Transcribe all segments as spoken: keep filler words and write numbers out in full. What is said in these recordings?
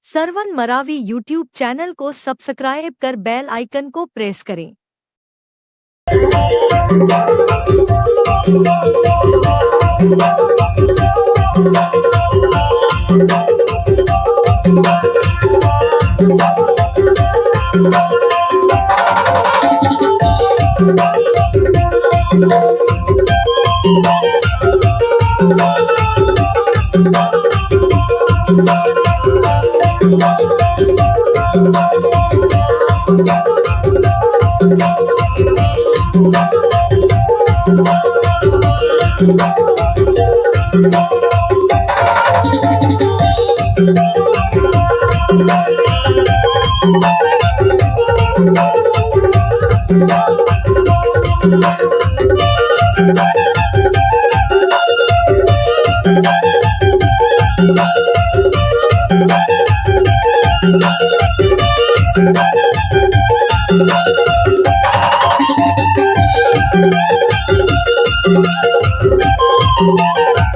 Sarwan Maravi YouTube channel को subscribe कर बेल आइकन को प्रेस करें।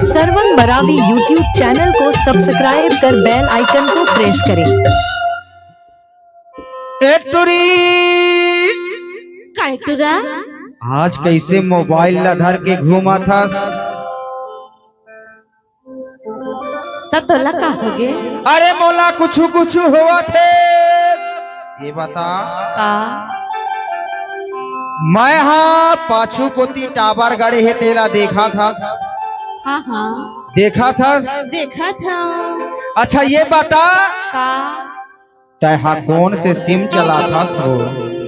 सरवन मरावी YouTube चैनल को सब्सक्राइब कर बेल आइकन को प्रेस करें। ए टुरी, काय टुरा? आज कइसे मोबाइल ला धर के घूमत हस? त तोला का होगे? अरे मोला कुछु कुछु होवत हे। ये बता, का? मैं हा पाछू कोती टावर गड़े हे, तेला देखत हस? हाँ, हाँ। देखत हस? देखत हँव। अच्छा ये बता, का? तैं हा कोन से सिम चलाथस वो?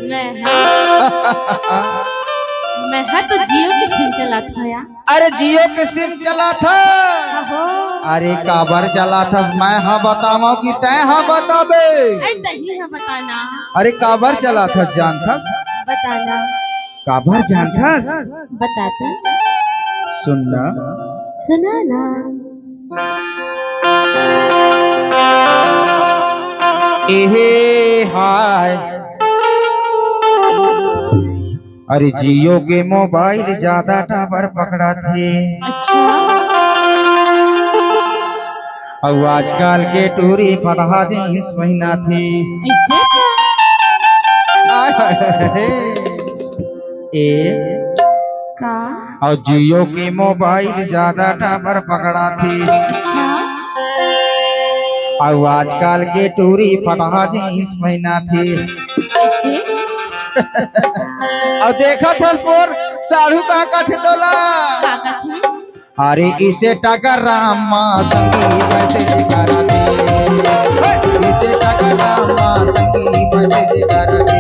मैं हा, मैं हा तो जियो के सिम चलाथँव या। अरे जियो के सिम चलाथस? अहो। अरे काबर चलाथस, मैं हा बतावँव कि तैं हा बताबे? अरे तहीं हा बताना। अरे काबर चलाथस जानथस? बताना। काबर जानथस? बता तो। सुन ना। सुना ना। एहे हाय। अरे जियो के मोबाइल जादा टावर पकड़ाथे। अच्छा। अउ आजकल के टूरी फटहा जींस पहिनाथे। ऐसे क्या? आय हाय हाय। ए का? अउ जियो के मोबाइल जादा टावर पकड़ाथे। अच्छा। अउ आजकल के टूरी फटहा जींस पहिनाथे। ऐसे? अउ देखत हस मोर साढ़ू कहाँ कथे तोला? का कथे? अरे इसे टकराम मा संगी मैसेज करथे। इसे टकराम मा संगी मैसेज करथे।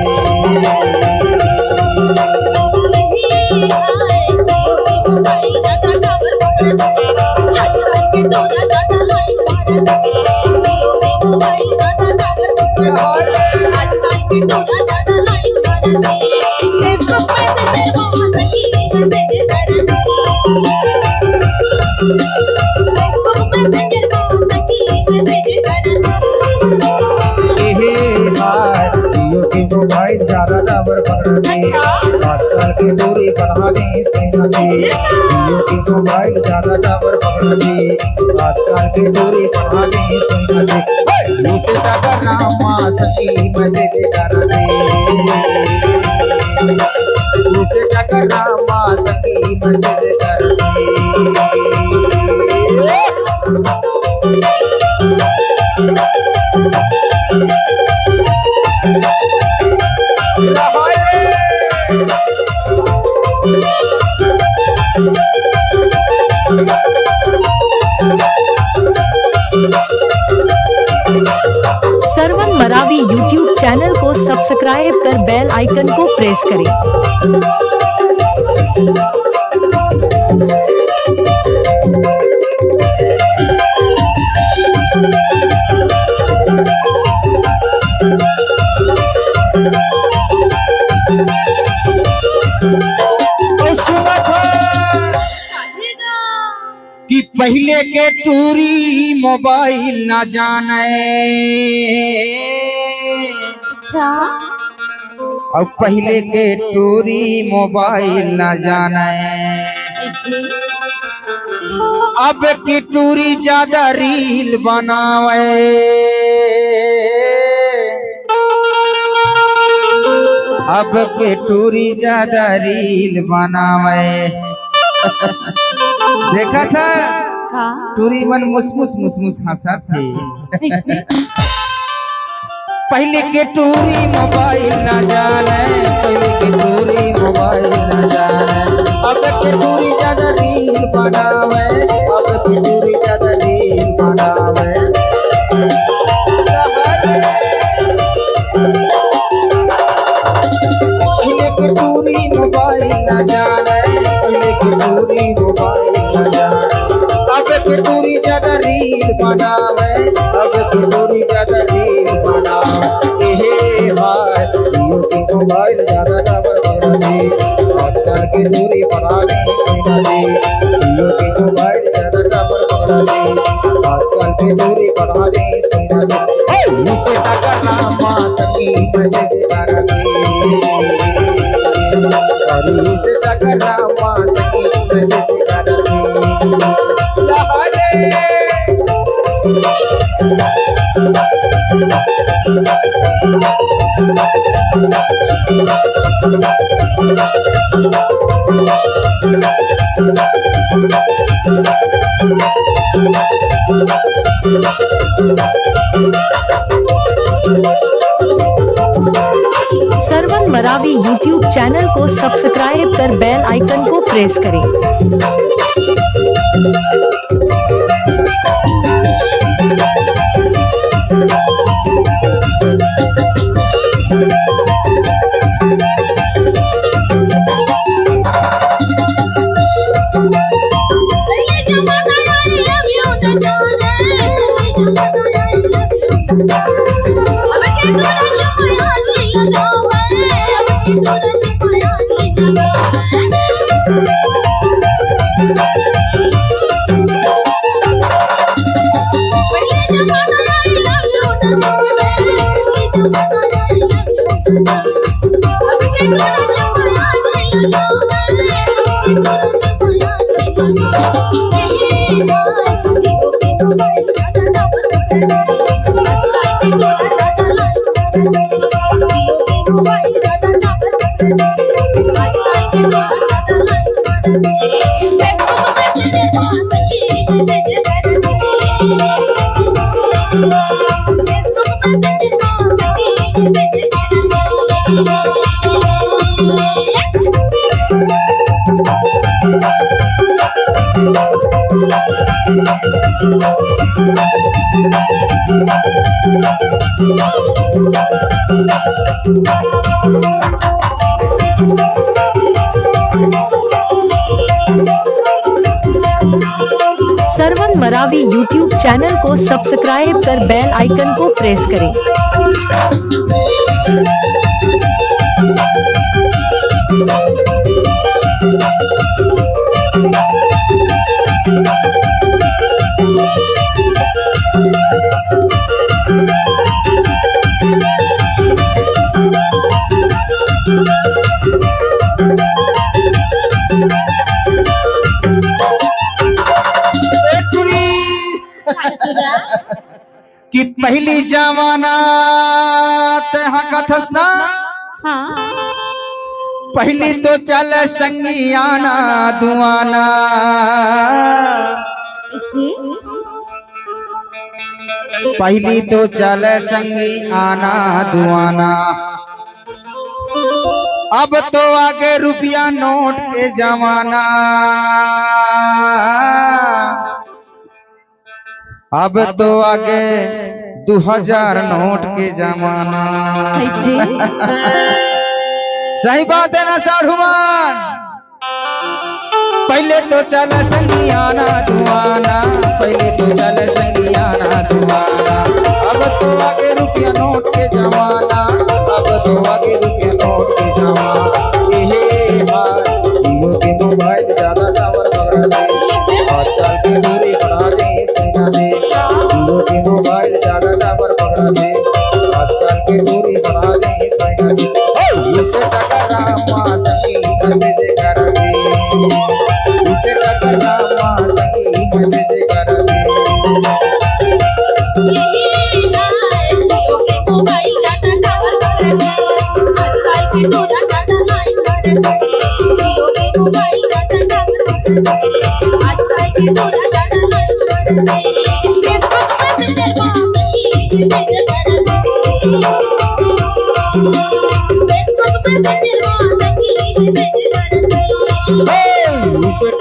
एहे हाय, जियो के मोबाइल जादा टावर पकड़थे। आजकल के टूरी फटहा जींस पहिनाथे। जियो के मोबाइल जादा टावर पकड़थे। आजकल के टूरी फटहा जींस पहिनाथे। हे! इसे टकराम मा संगी मैसेज करथे। इसे टकराम मा संगी मैसेज करथे। सरवन मरावी YouTube चैनल को सब्सक्राइब कर बेल आइकन को प्रेस करें। अउ सुनत हस कि पहिले के टूरी मोबाइल ना जानय। अच्छा। अउ पहिले के टूरी मोबाइल ना जानय। अब के टूरी जादा रील बनावय। अब के टूरी ज्यादा रील बनावे। देखा था? हाँ। टूरी मन मुसमुस मुसमुस हंसत थे। पहले के टूरी मोबाइल ना जाने, पहले के टूरी मोबाइल ना जाने, अब के टूरी ज्यादा रील बनावे, अब के टूरी ज्यादा रील बनावे। पहले के टूरी मोबाइल ना जाने, पहले के टूरी मोबाइल ना जाने, अब के टूरी ज्यादा रील बनावे, अब के टूरी ज्यादा रील बनावे। ए हे भाई, जियो के मोबाइल ज्यादा टावर पकड़े, आजकल के टूरी पढ़ा दे, पढ़ा दे। जियो के मोबाइल ज्यादा टावर पकड़े, आजकल के टूरी पढ़ा दे, पढ़ा दे। ए, इसे टकरामा सखी मैसेज करती। अरे इसे टकरामा सखी मैसेज करती। लहले। सरवन मरावी YouTube चैनल को सब्सक्राइब कर बेल आइकन को प्रेस करें। सरवन मरावी YouTube चैनल को सब्सक्राइब कर बेल आइकन को प्रेस करें। कि पहली जमाना ते हा कथस ना। हाँ। पहली तो चल संगी आना दुआना। पहली तो चल संगी आना दुआना। अब तो आगे रुपया नोट के जमाना। अब तो आगे दू हजार नोट के जमाना। सही बात है ना साढ़ुमान? पहले तो चल संगी आना दुआना, पहले तो चल संगी आना दुआना। अब तो आगे रुपया नोट के जमाना, अब तो आगे रुपया नोट के जमाना। ए हे भाई, जियो के मोबाइल ज्यादा टावर पकड़ा दे, आजकल के दूरी बढ़ा दे। Jio के मोबाइल ज्यादा टावर पकड़ा दे, आजकल के दूरी बढ़ा दे। इसे टकरामा सखी मैसेज कर दे, इसे टकरामा सखी मैसेज कर दे।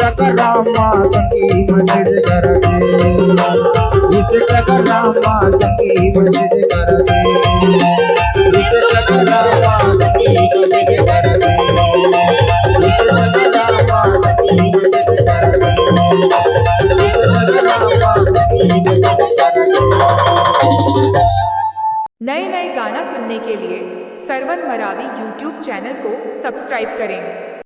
Instagram मा संगी message करत हे, Instagram मा संगी message करत हे, Instagram मा संगी message करत हे, Instagram मा संगी message करत हे, Instagram मा संगी message करत हे। नए नए गाना सुनने के लिए सरवन मरावी YouTube चैनल को सब्सक्राइब करें।